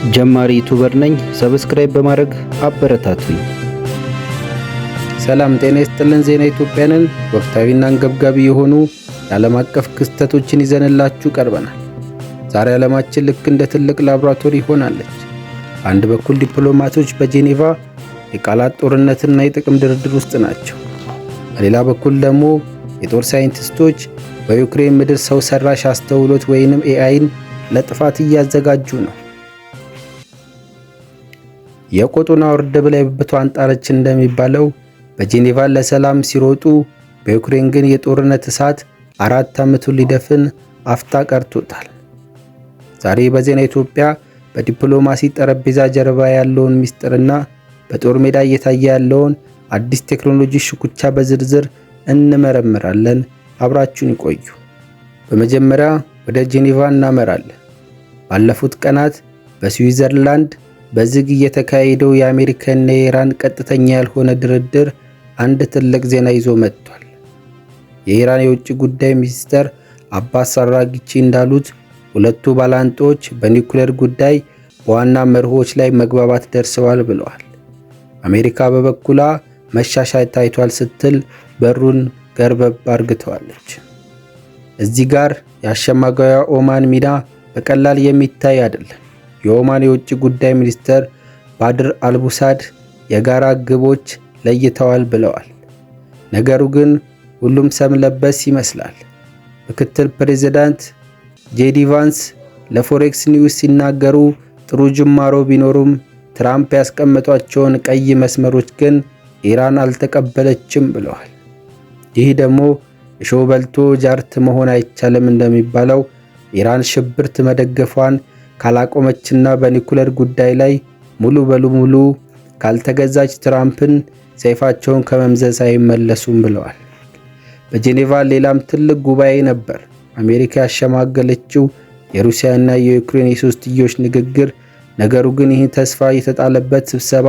ጀማሪ YouTuber ነኝ። Subscribe በማድረግ አበረታቱኝ። ሰላም ጤና ይስጥልን። ዜና ኢትዮጵያንን ወቅታዊና አንገብጋቢ የሆኑ የዓለም አቀፍ ክስተቶችን ይዘንላችሁ ቀርበናል። ዛሬ ዓለማችን ልክ እንደ ትልቅ ላቦራቶሪ ሆናለች። በአንድ በኩል ዲፕሎማቶች በጄኔቫ የቃላት ጦርነትና የጥቅም ድርድር ውስጥ ናቸው። በሌላ በኩል ደግሞ የጦር ሳይንቲስቶች በዩክሬን ምድር ሰው ሰራሽ አስተውሎት ወይንም AI ን ለጥፋት እያዘጋጁ ነው። የቆጡን አውርድ ብላ የብብቷን ጣለች እንደሚባለው በጄኔቫ ለሰላም ሲሮጡ፣ በዩክሬን ግን የጦርነት እሳት 4 ዓመቱን ሊደፍን አፍታ ቀርቶታል። ዛሬ በዜና ኢትዮጵያ በዲፕሎማሲ ጠረጴዛ ጀርባ ያለውን ምስጢርና በጦር ሜዳ እየታየ ያለውን አዲስ ቴክኖሎጂ ሽኩቻ በዝርዝር እንመረምራለን። አብራችሁን ይቆዩ። በመጀመሪያ ወደ ጄኔቫ እናመራለን። ባለፉት ቀናት በስዊዘርላንድ በዝግ እየተካሄደው የአሜሪካና የኢራን ቀጥተኛ ያልሆነ ድርድር አንድ ትልቅ ዜና ይዞ መጥቷል። የኢራን የውጭ ጉዳይ ሚኒስትር አባስ አራግቺ እንዳሉት ሁለቱ ባላንጦች በኒውክሌር ጉዳይ በዋና መርሆች ላይ መግባባት ደርሰዋል ብለዋል። አሜሪካ በበኩሏ መሻሻል ታይቷል ስትል በሩን ገርበብ አርግተዋለች። እዚህ ጋር የአሸማጋዩዋ ኦማን ሚና በቀላል የሚታይ አይደለም። የኦማን የውጭ ጉዳይ ሚኒስትር ባድር አልቡሳድ የጋራ ግቦች ለይተዋል ብለዋል። ነገሩ ግን ሁሉም ሰም ለበስ ይመስላል። ምክትል ፕሬዚዳንት ጄዲ ቫንስ ለፎሬክስ ኒውስ ሲናገሩ ጥሩ ጅማሮ ቢኖሩም ትራምፕ ያስቀመጧቸውን ቀይ መስመሮች ግን ኢራን አልተቀበለችም ብለዋል። ይህ ደግሞ እሾህ በልቶ ጃርት መሆን አይቻልም እንደሚባለው ኢራን ሽብርት መደገፏን ካላቆመችና በኒኩለር ጉዳይ ላይ ሙሉ በሙሉ ካልተገዛች ትራምፕን ሰይፋቸውን ከመምዘዝ አይመለሱም ብለዋል። በጄኔቫ ሌላም ትልቅ ጉባኤ ነበር። አሜሪካ ያሸማገለችው የሩሲያና የዩክሬን የሶስትዮሽ ንግግር። ነገሩ ግን ይህ ተስፋ የተጣለበት ስብሰባ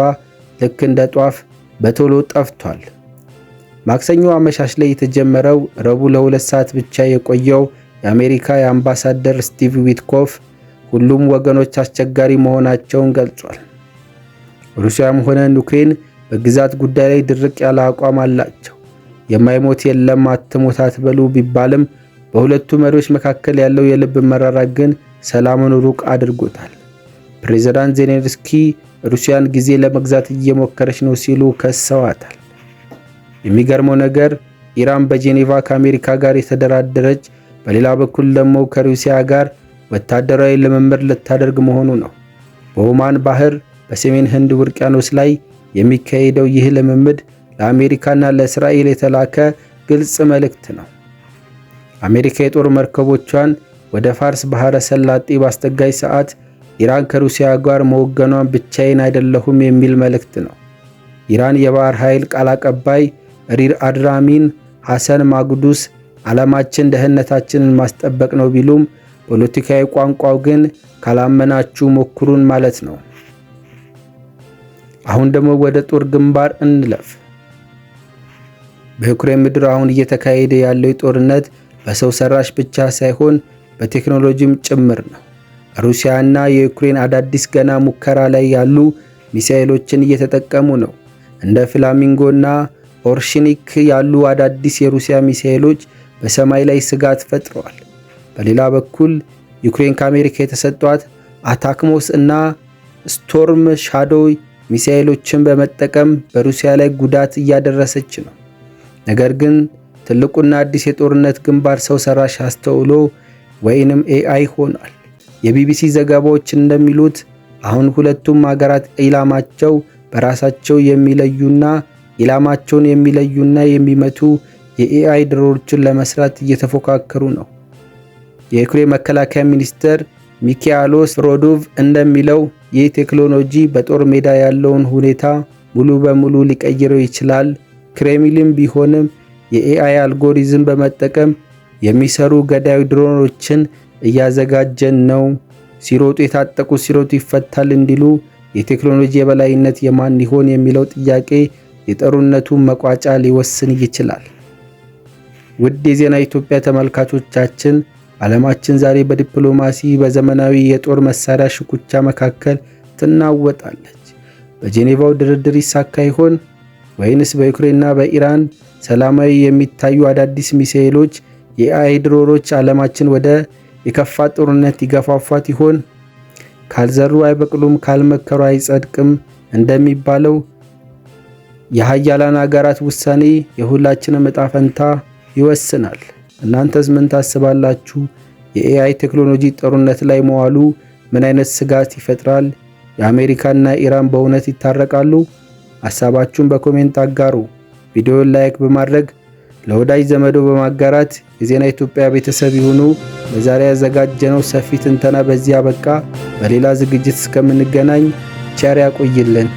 ልክ እንደ ጧፍ በቶሎ ጠፍቷል። ማክሰኞ አመሻሽ ላይ የተጀመረው፣ ረቡዕ ለ2 ሰዓት ብቻ የቆየው የአሜሪካ የአምባሳደር ስቲቭ ዊትኮፍ ሁሉም ወገኖች አስቸጋሪ መሆናቸውን ገልጿል። ሩሲያም ሆነ ዩክሬን በግዛት ጉዳይ ላይ ድርቅ ያለ አቋም አላቸው። የማይሞት የለም፣ አትሞት አትበሉ ቢባልም በሁለቱ መሪዎች መካከል ያለው የልብ መራራቅ ግን ሰላምን ሩቅ አድርጎታል። ፕሬዚዳንት ዜሌንስኪ ሩሲያን ጊዜ ለመግዛት እየሞከረች ነው ሲሉ ከሰዋታል። የሚገርመው ነገር ኢራን በጄኔቫ ከአሜሪካ ጋር የተደራደረች፣ በሌላ በኩል ደግሞ ከሩሲያ ጋር ወታደራዊ ልምምድ ልታደርግ መሆኑ ነው። በኦማን ባህር በሰሜን ህንድ ውቅያኖስ ላይ የሚካሄደው ይህ ልምምድ ለአሜሪካና ለእስራኤል የተላከ ግልጽ መልእክት ነው። አሜሪካ የጦር መርከቦቿን ወደ ፋርስ ባህረ ሰላጤ ባስጠጋች ሰዓት ኢራን ከሩሲያ ጋር መወገኗን ብቻዬን አይደለሁም የሚል መልእክት ነው። ኢራን የባህር ኃይል ቃል አቀባይ Rear Admiral ሐሰን ማግዱስ ዓላማችን ደህንነታችንን ማስጠበቅ ነው ቢሉም ፖለቲካዊ ቋንቋው ግን ካላመናችሁ ሞክሩን ማለት ነው። አሁን ደግሞ ወደ ጦር ግንባር እንለፍ። በዩክሬን ምድር አሁን እየተካሄደ ያለው ጦርነት በሰው ሰራሽ ብቻ ሳይሆን በቴክኖሎጂም ጭምር ነው። ሩሲያና የዩክሬን አዳዲስ ገና ሙከራ ላይ ያሉ ሚሳኤሎችን እየተጠቀሙ ነው። እንደ ፍላሚንጎ እና ኦርሽኒክ ያሉ አዳዲስ የሩሲያ ሚሳኤሎች በሰማይ ላይ ስጋት ፈጥረዋል። በሌላ በኩል ዩክሬን ከአሜሪካ የተሰጧት አታክሞስ እና ስቶርም ሻዶው ሚሳኤሎችን በመጠቀም በሩሲያ ላይ ጉዳት እያደረሰች ነው። ነገር ግን ትልቁና አዲስ የጦርነት ግንባር ሰው ሰራሽ አስተውሎ ወይንም AI ሆኗል። የቢቢሲ ዘገባዎች እንደሚሉት አሁን ሁለቱም ሀገራት ኢላማቸውን የሚለዩና የሚመቱ የ AI ድሮኖችን ለመስራት እየተፎካከሩ ነው። የዩክሬን መከላከያ ሚኒስትር ሚካኤሎስ ሮዶቭ እንደሚለው ይህ ቴክኖሎጂ በጦር ሜዳ ያለውን ሁኔታ ሙሉ በሙሉ ሊቀይረው ይችላል። ክሬምሊን ቢሆንም የ AI algorithm በመጠቀም የሚሰሩ ገዳይ ድሮኖችን እያዘጋጀን ነው። ሲሮጡ የታጠቁት ሲሮጡ ይፈታል እንዲሉ የቴክኖሎጂ የበላይነት የማን ይሆን የሚለው ጥያቄ የጦርነቱን መቋጫ ሊወስን ይችላል። ውድ የዜና ኢትዮጵያ ተመልካቾቻችን፣ ዓለማችን ዛሬ በዲፕሎማሲ በዘመናዊ የጦር መሳሪያ ሽኩቻ መካከል ትናወጣለች። በጄኔቫው ድርድር ይሳካ ይሆን? ወይንስ በዩክሬንና በኢራን ሰላማዊ የሚታዩ አዳዲስ ሚሳኤሎች፣ የ AI ድሮኖች ዓለማችን ወደ የከፋ ጦርነት ይገፋፏት ይሆን? ካልዘሩ አይበቅሉም፣ ካልመከሩ አይጸድቅም እንደሚባለው የሀያላን አገራት ውሳኔ የሁላችንም ዕጣ ፈንታ ይወስናል። እናንተስ ምን ታስባላችሁ? የ AI ቴክኖሎጂ ጦርነት ላይ መዋሉ ምን አይነት ስጋት ይፈጥራል? የአሜሪካና ኢራን በእውነት ይታረቃሉ? ሀሳባችሁን በ comment አጋሩ። ቪዲዮን like በማድረግ ለወዳጅ ዘመዶ በማጋራት የዜና ኢትዮጵያ ቤተሰብ ይሁኑ። ለዛሬ ያዘጋጀነው ሰፊ ትንተና በዚህ አበቃ። በሌላ ዝግጅት እስከምንገናኝ ቸር ያቆይልን።